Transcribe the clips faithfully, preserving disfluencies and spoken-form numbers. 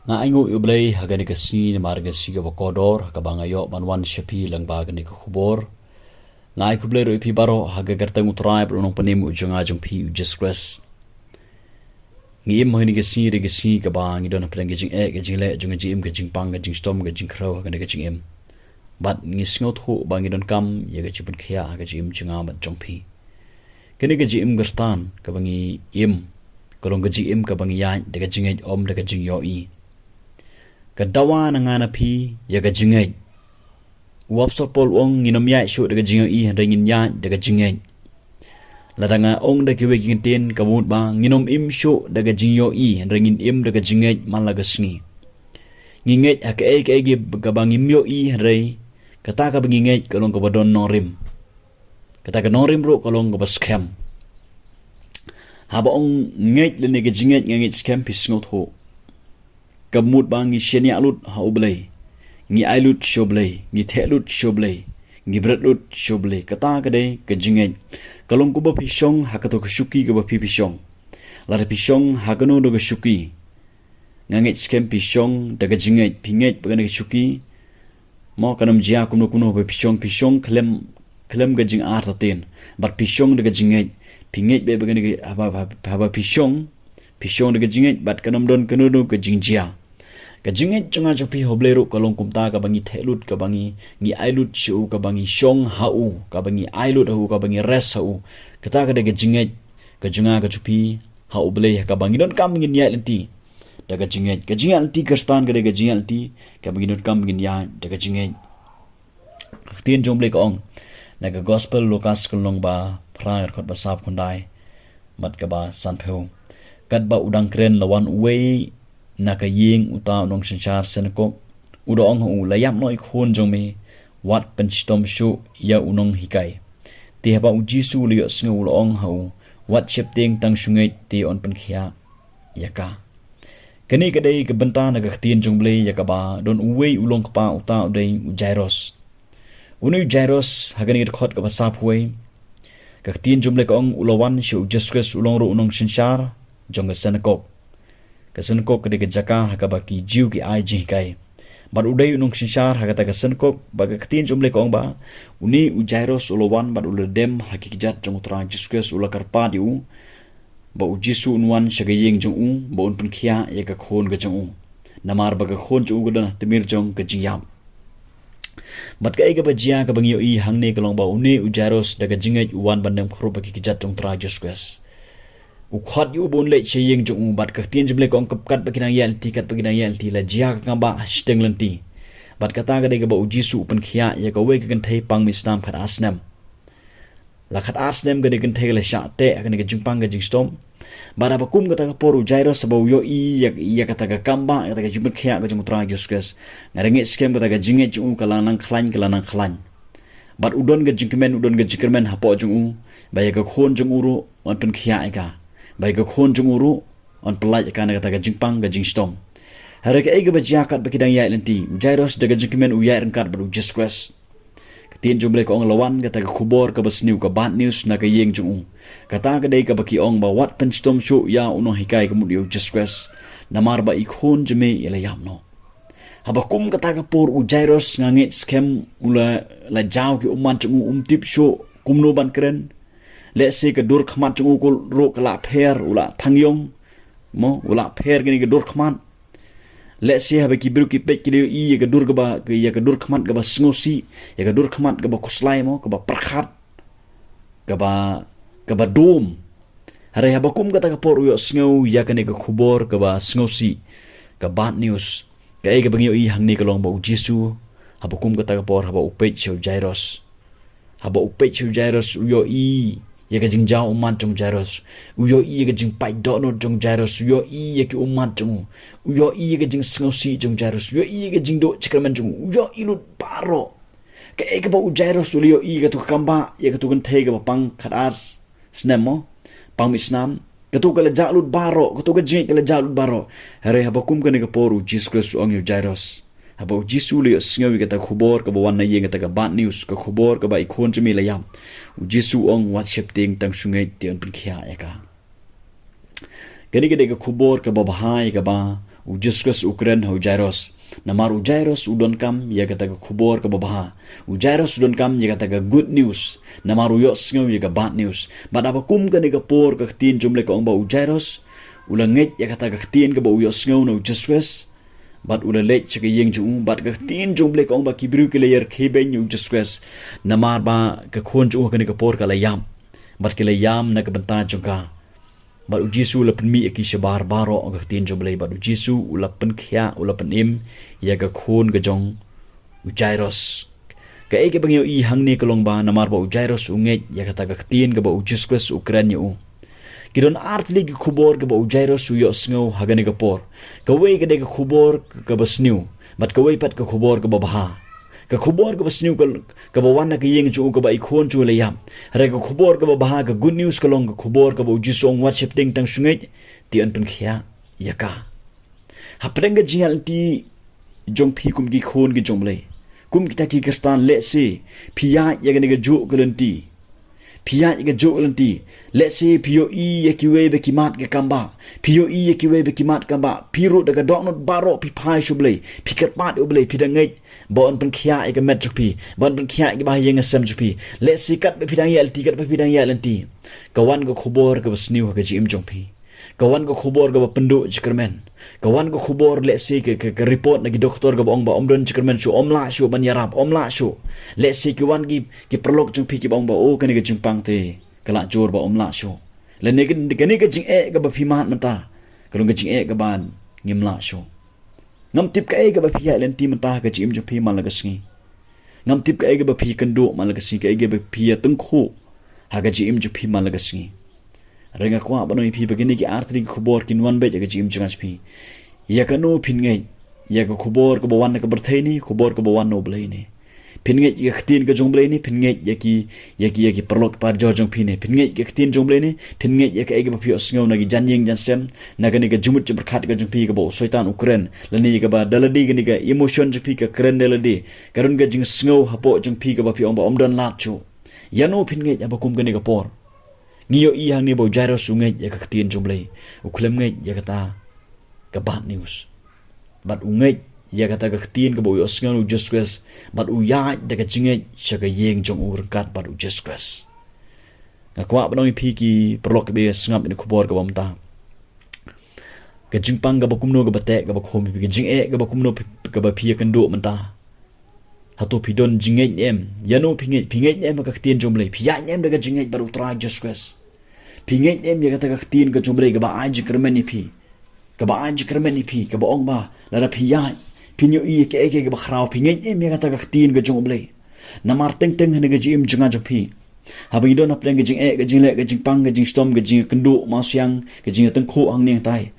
Nga ainguh ïa U Blei ha kane ka sngi namar ka sngi kaba kordor ha kaba nga ïoh ban wan sha phi lyngba kane ka khubor. Nga ai khublei ruh ïa phi baroh ha ka kyrteng U Trai bad U Nongpynim U jong nga jong phi U Jisu Khrist. Ngi im ha kane ka sngi, ka sngi kaba ngi don hapdeng ka jingeh, ka jingleh jong ka jingim, ka jingpang, ka jingshitom, ka jingkhrew ha kane ka jingim. Bad ngi sngewthuh ba ngi donkam ïa ka jingpynkhiah ha ka jingim jong nga bad jong phi. Kane ka jingim Khristan kaba ngi im ka long ka jingim kaba ngi ïaid da ka jingngeit, ym da ka jingïohi. Ka dawa na nga na phi ïa ka jingngeit. U Apostol Paul u ong, ngin ym ïaid shuh da ka jingïohi hynrei ngin ïaid da ka jingngeit. Lada nga ong da kiwei ki ktien, ka mut ba ngin ym im shuh da ka jingïohi hynrei ngin im da ka jingngeit man la ka sngi. Ngi ngeit ha kaei kaei kaba ngim ïohi hynrei kata kaba ngi ngeit ka long kaba don nongrim. Kata ka nongrim ruh ka long kaba skhem. Haba ong ngeit lane ka jingngeit, nga ngeit skhem phi sngewthuh. Ka mut ba ngi shaniah lut ha U Blei, ngi ai lut sha U Blei, ngi theh lut sha U Blei, ngi bret lut sha U Blei. Kata ka dei ka jingngeit. Ka long kumba phi shong ha kato ka shuki kaba phi phi shong. Lada phi shong ha kano kano ka shuki, nga ngeit skhem phi shong da ka jingngeit, phi ngeit ba kane ka shuki, mo, kan ym jia kumno kumno ba phi shong, phi shong khlem, khlem ka jingartatien. Bad phi shong da ka jingngeit, phi ngeit ba, ba kane ka, haba, haba, haba phi shong, phi shong da ka jingngeit bad kan ym don kano kano ka jingjia. Ka jingngeit jong nga jong phi ha U Blei ruh ka long kumta, kaba ngi theh lut, kaba ngi, ngi ai lut sha u, kaba ngi shong ha u, kaba ngi ai lut ha u, kaba ngi rest ha u. Kata ka dei ka jingngeit ka jong nga ka jong phi ha U Blei ha kaba ngi donkam ngin ïaid lynti da ka jingngeit. Ka jingïaid lynti Khristan ka dei ka jingïaid lynti kaba ngi donkam ngin ïaid da ka jingngeit. Ka ktien jong U Blei ka ong na ka Gospel Lukas ka lynnong ba phra, ka dkhot ba saphew khyndai bad kaba sanphew. Katba u dang kren, la wan uwei na ka ïing uta u nongsynshar synagog. U da ong ha u, la ïap noh i khun jong me, wat pynshitom shuh ïa u nonghikai. Te haba U Jisu u la ïohsngew, u la ong ha u, wat sheptieng, tang shu ngeit te yn pynkhiah ïa ka. Kane ka dei ka bynta na ka ktien jong U Blei ïa kaba don uwei u long kpa, uta u dei u Jairus. Une u Jairus ha kane ka dkhot kaba saphew wei, ka ktien jong U Blei ka ong u la wan sha U Jisu Khrist, u long ruh u nongsynshar jong ka synagog. Ka synagog ka dei ka jaka ha kaba ki Jiw ki ai jinghikai. Bad u dei u nongsynshar ha kata ka synagog, bad ka ktien jong U Blei ka ong ba une u Jairus u la wan bad u la dem ha ki kjat jong U Trai Jisu Khrist, u la kyrpad ïa u ba U Jisu un wan sha ka ïing jong u, ba un pynkhiah ïa ka khun ka jong u. Namar ba ka khun jong u ka don ha tmier jong ka jingïap. Bad kaei kaba jia, kaba ngi ïohi hangne ka long ba une u Jairus da ka jingngeit u wan ban dem khrup ha ki kjat jong U Trai Jisu Khrist. U khot ïa u ba un leit sha ïing jong u, bad ka ktien jong U Blei ka ong katba ki dang ïaid lynti, katba ki dang ïaid lynti, la jia ka kambah shiteng lynti. Bad kata ka dei kaba U Jisu u pynkhiah ïa kawei ka kynthei pang mih snam khatar snem. La khatar snem ka dei ka kynthei ka la shah teh ha kane ka jingpang ka jingshitom. Bad haba kum kata ka por u Jairus haba u ïohi ïa, ïa kata ka kambah, ïa kata ka jingpynkhiah ka jong U Trai Jisu Khrist, nga ngeit skhem kata ka jingngeit jong u ka la nang khlaiñ, ka la nang khlaiñ. Bad u don ka jingkmen, u don ka jingkyrmen hapoh jong u ba ïa ka khun jong u ruh yn pynkhiah ïa ka, ba ïa ka khun jong u ruh yn pyllait ïa ka na kata ka jingpang ka jingshitom. Hynrei kaei kaba jia, katba ki dang ïaid lynti, u Jairus da ka jingkmen u ïaid ryngkat bad U Jisu Khrist. Ka ktien jong U Blei ka ong la wan kata ka khubor kaba sniew, ka bad news na ka ïing jong u. Kata ka dei kaba ki ong ba wat pynshitom shuh ïa u nonghikai, ka mut ïa U Jisu Khrist, namar ba i khun jong me i la ïap noh. Haba kum kata ka por u Jairus, nga ngeit skhem u la, la jaw ki ummat jong u, um tip shuh kumno ban kren. Lehse ka dur khmat jong u ruh ka la pher, u la thang ïong, mo, u la pher kane ka dur khmat. Lehse haba ki briew ki peit ki la ïohi ïa ka dur kaba, ïa ka dur khmat kaba sngewsih, ïa ka dur khmat kaba khuslai, mo, kaba pyrkhat, kaba, kaba dum. Hynrei haba kum kata ka por u ïohsngew ïa kane ka khubor kaba sngewsih, ka bad news, kaei kaba ngi ïohi hangne ka long ba u Jisu, haba kum kata ka por, haba u peit sha u Jairus, haba u peit sha u Jairus, u ïohi ïa ka jingjaw ummat jong u Jairus, u ïohi ïa ka jingpait dohnud jong u Jairus, u ïohi ïa ki ummat jong u, u ïohi ïa ka jingsngewsih jong u Jairus, u ïohi ïa ka jingduh jingkyrmen jong u, u ïohi lut baroh. Kaei kaba u Jairus u la ïohi, kato ka kambah, ïa kato ka kynthei kaba pang khatar snem, mo, pang mih snam, kato ka la jah lut baroh, kato ka jingngeit ka la jah lut baroh. Hynrei haba kum kane ka por u Jisu Khrist u ong ïa u Jairus, haba u Jisu u la ïohsngew ïa kata ka khubor kaba wan na ïing, kata ka bad news, ka khubor kaba i khun jong me i la ïap, u Jisu u ong wat sheptieng, tang shu ngeit te yn pynkhiah ïa ka. Kane ka dei ka khubor kaba bha ïa kaba U Jisu Khrist u kren ha u Jairus. Namar u Jairus u donkam ïa kata ka khubor kaba bha. U Jairus u donkam ïa kata ka good news. Namar u ïohsngew ïa ka bad news. Bad haba kum kane ka por ka ktien jong U Blei ka ong ba u Jairus u la ngeit ïa kata ka ktien kaba u ïohsngew na u Jisu Khrist. Bad u la leit sha ka ïing jong u, bad ka ktien jong U Blei ka ong ba ki briew ki la ïarkhie beiñ ïa u Jisu Khrist. Namar ba ka khun jong u ha kane ka por ka la ïap. Bad ki la ïam na ka bynta jong ka. Bad u Jisu u la pynmih ïa ki shabar baroh, ka ktien jong U Blei. Bad u Jisu u la pynkhiah, u la pynim ïa ka khun ka jong u Jairus. Kaei kaba ngi ïohi hangne ka long ba namar ba u Jairus u ngeit ïa kata ka ktien kaba u Jisu Khrist u kren ïa u. Ki don ar tylli ki khubor kaba u Jairus u ïohsngew ha kane ka por. Kawei ka dei ka khubor kaba sniew, bad kawei pat ka khubor kaba bha. Ka khubor kaba sniew ka, kaba wan na ka ïing jong u kaba i khun jong u la ïap. Hynrei ka khubor kaba bha, ka good news ka long ka khubor kaba u Jisu u ong, wat sheptieng, tang shu ngeit, te yn pynkhiah ïa ka. Hapdeng ka jingïaid lynti jong phi kum ki khun ki jong U Blei, kum kita ki Khristan, lehse phi ïaid ïa kane kajuh ka lynti. Phi ïaid ïa kajuh ka lynti. Lehse phi ïohi ïa kiwei ba ki mad ka kambah. Phi ïohi ïa kiwei ba ki mad kambah. Phi ruh da ka dohnud baroh phi phai sha U Blei. Phi kyrpad ïa U Blei, phi da ngeit ba un pynkhiah ïa ka met jong phi, ba un pynkhiah ïa ka bahaïing hasem jong phi. Lehse katba phi dang ïaid lynti, katba phi dang ïaid lynti, ka wan ka khubor kaba sniew ha ka jingim jong phi. Ka wan ka khubor kaba pynduh jingkyrmen. Ka wan ka khubor, lehse ka, ka, ka report na ki doktor kaba ong ba ym don jingkyrmen shuh, ym lah shuh ban ïarap, ym lah shuh. Lehse ki wan ki, ki paralok jong phi kiba ong ba, o, kane ka jingpang te ka lah jur ba ym lah shuh. Lane kane ka jingeh kaba phi mad mynta ka long ka jingeh kaba ngim lah shuh. Ngam tip kaei kaba phi ïaid lynti mynta ha ka jingim jong phi man la ka sngi. Ngam tip kaei kaba phi ïakynduh man la ka sngi, kaei kaba phi ïatyngkhuh ha ka jingim jong phi man la ka sngi. Hynrei nga kwah ban ong ïa phi ba kine ki ar tylli ki khubor kin wan beit ha ka jingim jong nga jong phi. Ïa kano phin ngeit? Ïa ka khubor kaba wan na ka pyrthei ne, khubor kaba wan na U Blei ne? Phin ngeit ïa ka ktien ka jong U Blei ne, phin ngeit ïa ki, ïa ki, ïa ki paralok parajor jong phi ne? Phin ngeit ïa ka ktien jong U Blei ne, phin ngeit ïa kaei kaba phi ïohsngew na ki janïing jansem, na kane ka jingmut jingpyrkhat ka jong phi kaba u Soitan u kren, lane ïa kaba da lade kane ka emotion jong phi ka kren da lade, ka don ka jingsngew hapoh jong phi kaba phi ong ba ym don lad shuh? Ïano phin ngeit haba kum kane ka por? Ngi ïohi hangne ba u Jairus u ngeit ïa ka ktien jong U Blei. U khlem ngeit ïa kata ka bad news. Bad u ngeit ïa kata ka ktien kaba u ïohsngew na u Jisu Khrist. Bad u ïaid da ka jingngeit sha ka ïing jong u ryngkat bad u Jisu Khrist. Nga kwah ban ong ïa phi ki paralok kiba sngap ïa ka khubor kaba mynta. Ka jingpang kaba kumno kaba teh, kaba khum ïa phi, ka jingeh kaba kumno phi, kaba phi ïakynduh mynta. Hato phi don jingngeit ne em? Ïano phi ngeit, phi ngeit ne em ha ka ktien jong U Blei? Phi ïaid ne em da ka jingngeit bad u Trai Jisu Khrist? Phi ngeit ne em ïa kata ka ktien ka jong U Blei kaba ai jingkyrmen ïa phi? Kaba ai jingkyrmen ïa phi, kaba ong ba lada phi ïaid phin ïohi ïa kaei kaei kaba khraw. Phi ngeit ne em ïa kata ka ktien ka jong U Blei? Namar teng teng ha kane ka jingim jong nga jong phi, haba ngi don hapdeng ka jingeh, ka jingleh, ka jingpang, ka jingshitom, ka jingkynduh mawsiang, ka jingtyngkhuh hangne hangtai,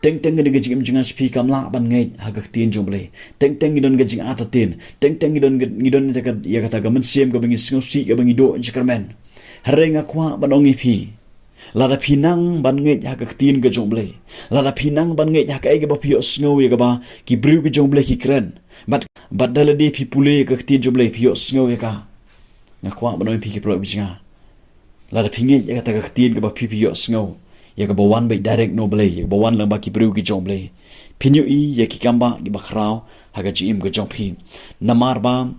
teng teng ka dei ka jingim jong nga jong phi kam lah ban ngeit ha ka ktien jong U Blei. Teng teng ngi don ka jingartatien. Teng teng ngi don ka, ngi don ïa kata ka, ïa kata ka mynsiem kaba ngi sngewsih, kaba ngi duh jingkyrmen. Hynrei nga kwah ban ong ïa phi, lada phi nang ban ngeit ha ka ktien ka jong U Blei, lada phi nang ban ngeit ha kaei kaba phi ïohsngew ïa kaba ki briew ki jong U Blei ki kren, bad, bad da lade phi pule ïa ka ktien jong U Blei, phi ïohsngew ïa ka, nga kwah ban ong ïa phi ki paralok kiba jong nga, lada phi ngeit ïa kata ka ktien kaba phi, phi ïohsngew, ïa kaba wan beit direct na U Blei, ïa kaba wan lyngba ki briew ki jong U Blei, phin ïohi ïa ki kambah kiba khraw ha ka jingim ka jong phi. Namar ba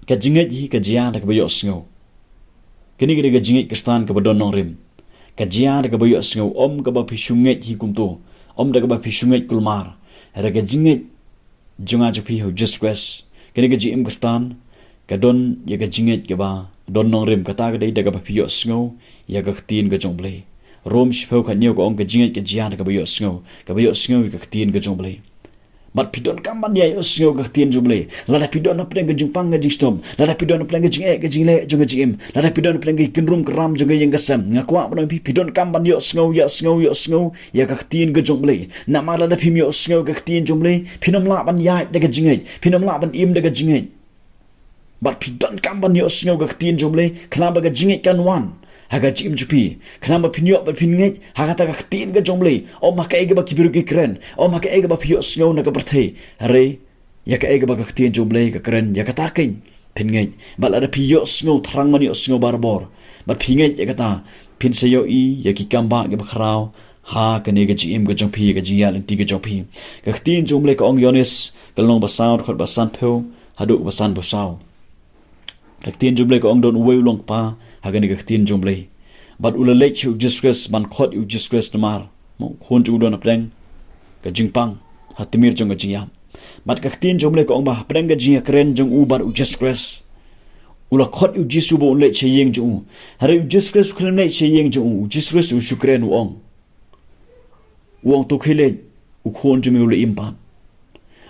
ka jingngeit hi ka jia da kaba ïohsngew. Kane ka dei ka jingngeit Khristan kaba don nongrim. Ka jia da kaba ïohsngew, ym kaba phi shu ngeit hi kumto, ym da kaba phi shu ngeit kulmar. Hynrei ka jingngeit jong nga jong phi ha u Jisu Khrist. Kane ka jingim Khristan ka don ïa ka jingngeit kaba don nongrim, kata ka dei da kaba phi ïohsngew ïa ka ktien ka jong U Blei. Rom shiphew khathynñiew ka ong ka jingngeit ka jia da kaba ïohsngew, kaba ïohsngew ïa ka ktien ka jong U Blei. Bad phi donkam ban ïa ïohsngew ka ktien jong U Blei. Lada phi don hapdeng ka jingpang ka jingshitom, lada phi don hapdeng ka jingeh ka jingleh jong ka jingim, lada phi don hapdeng ka kynrum kynram jong ka ïing ka sem, nga kwah ban ong ïa phi, phi donkam ban ïohsngew, ïohsngew, ïohsngew ïa ka ktien ka jong U Blei. Namar lada phim ïohsngew ka ktien jong U Blei, phin ym lah ban ïaid da ka jingngeit, phin ym lah ban im da ka jingngeit. Bad phi donkam ban ïohsngew ka ktien jong U Blei, khnang ba ka jingngeit kan wan ha ka jingim jong phi, khnang ba phin ïoh, ba phin ngeit ha kata ka ktien ka jong U Blei, ym ha kaei kaba ki briew ki kren, ym ha kaei kaba phi ïohsngew na ka pyrthei. Hynrei ïa kaei kaba ka ktien jong U Blei ka kren, ïa kata keiñ phin ngeit. Bad lada phi ïohsngew, thrang ban ïohsngew barabor, bad phi ngeit ïa kata, phin sa ïohi ïa ki kambah kiba khraw ha kane ka jingim ka jong phi, ka jingïaid lynti ka jong phi. Ka ktien jong U Blei ka ong, Ïoannis ka lynnong ba saw, dkhot ba sanphew haduh ba sanphew saw. Ka ktien jong U Blei ka ong, don uwei u long kpa ha kane ka ktien jong U Blei. Bad u la leit sha U Jisu Khrist ban khot ïa U Jisu Khrist namar, mo, u khun jong u don hapdeng ka jingpang, ha tmier jong ka jingïap. Bad ka ktien jong U Blei ka ong ba hapdeng ka jingïakren jong u bad U Jisu Khrist, u la khot ïa U Jisu ba un leit sha ïing jong u. Hynrei U Jisu Khrist u khlem leit sha ïing jong u. U Jisu Khrist u shu kren, u ong, u ong, to khie leit, u khun jong me u la im pat.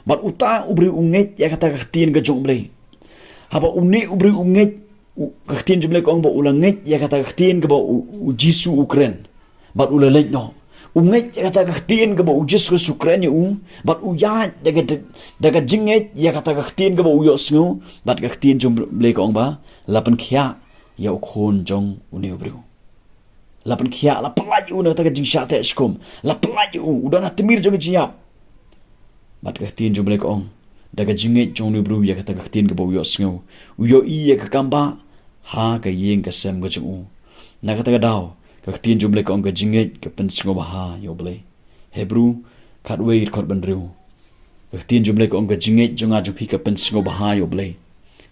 Bad uta u briew u ngeit ïa kata ka ktien ka jong U Blei. Haba une u briew u ngeit, u, ka ktien jong U Blei ka ong ba u la ngeit ïa kata ka ktien kaba u, U Jisu u kren, bad u la leit noh. U ngeit ïa kata ka ktien kaba U Jisu Khrist u kren ïa u, bad u ïaid da ka, da ka jingngeit ïa kata ka ktien kaba u ïohsngew. Bad ka ktien jong U Blei ka ong ba la pynkhiah ïa u khun jong une u briew. La pynkhiah, la pyllait ïa u na kata ka jingshah teh shikhum. La pyllait ïa u, u don ha tmier jong ka jingïap. Bad ka ktien jong U Blei ka ong, da ka jingngeit jong une u briew ïa kata ka ktien kaba u ïohsngew, u ïohi ïa ka kambah ha ka ïing ka sem ka jong u. Na kata ka daw, ka ktien jong U Blei ka ong, ka jingngeit ka pynsngewbha ïa U Blei. Hebru khatwei, dkhot ba hynriew. Ka ktien jong U Blei ka ong, ka jingngeit jong nga jong phi ka pynsngewbha ïa U Blei.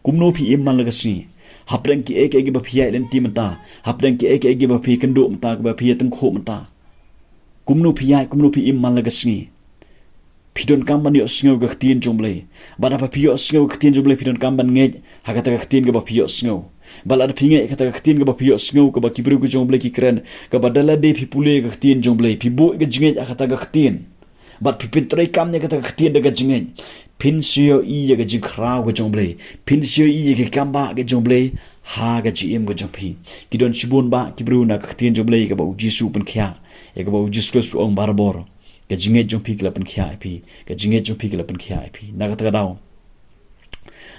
Kumno phi im man la ka sngi? Hapdeng kiei kiei kiba phi ïaid lynti mynta, hapdeng kiei kiei kiba phi kynduh mynta, kiba phi ïa tyngkhuh mynta, kumno phi ïaid, kumno phi im man la ka sngi? Phi donkam ban ïohsngew ka ktien jong U Blei. Bad haba phi ïohsngew ka ktien jong U Blei, phi donkam ban ngeit ha kata ka ktien kaba phi ïohsngew. Bad lada phi ngeit ha kata ka ktien kaba phi ïohsngew, kaba ki briew ki jong U Blei ki kren, kaba da lade phi pule ka ktien jong U Blei, phi buh ka jingngeit ha kata ka ktien, bad phi pyntreikam ïa kata ka ktien da ka jingngeit, phin sa ïohi ïa ka jingkhraw ka jong U Blei, phin sa ïohi ïa ka kambah ka jong U Blei ha ka jingim ka jong phi. Ki don shibun bah ki briew na ka ktien jong U Blei kaba U Jisu u pynkhiah, ïa kaba U Jisu Khrist u ong barabor, ka jingngeit jong phi ka la pynkhiah ïa phi, ka jingngeit jong phi ka la pynkhiah ïa phi. Na kata ka daw,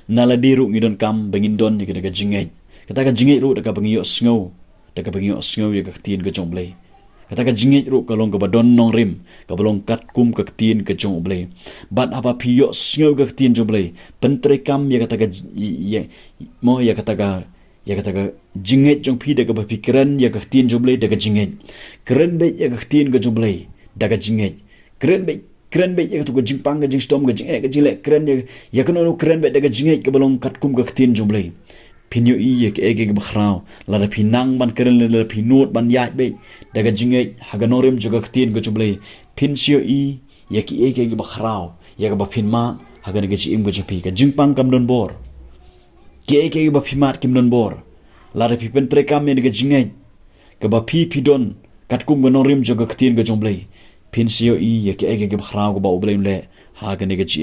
na lade ruh ngi donkam ba ngin don ïa kata ka jingngeit. Kata ka jingngeit ruh da kaba ngi ïohsngew, da kaba ngi ïohsngew ïa ka ktien ka jong U Blei. Kata ka jingngeit ruh ka long kaba don nongrim, kaba long katkum ka ktien ka jong U Blei. Bad haba phi ïohsngew ka ktien jong U Blei, pyntreikam ïa kata ka j-, ïa, mo, ïa kata ka, ïa kata ka jingngeit jong phi da kaba phi kren ïa ka ktien jong U Blei da ka jingngeit. Kren beit ïa ka ktien ka jong U Blei da ka jingngeit. Kren beit, kren beit ïa katu ka jingpang, ka jingshitom, ka jingeh, ka jingleh, kren ïa, ïa kano kano, kren beit da ka jingngeit kaba long katkum ka ktien jong U Blei. Phin ïohi ïa kiei kiei kiba khraw. Lada phi nang ban kren, lada phi nud ban ïaid beit da ka jingngeit ha ka nongrim jong ka ktien ka jong U Blei, phin sa ïohi ïa kiei kiei kiba khraw, ïa kaba phin mad ha kane ka jingim ka jong phi. Ka jingpang kam don bor. Kiei kiei kiba phi mad kim don bor. Lada phi pyntreikam ïa kane ka jingngeit kaba phi, phi don katkum ka nongrim jong ka ktien ka jong U Blei, phin sa ïohi ïa kiei kiei kiba khraw kaba U Blei un leh ha kane ka jingim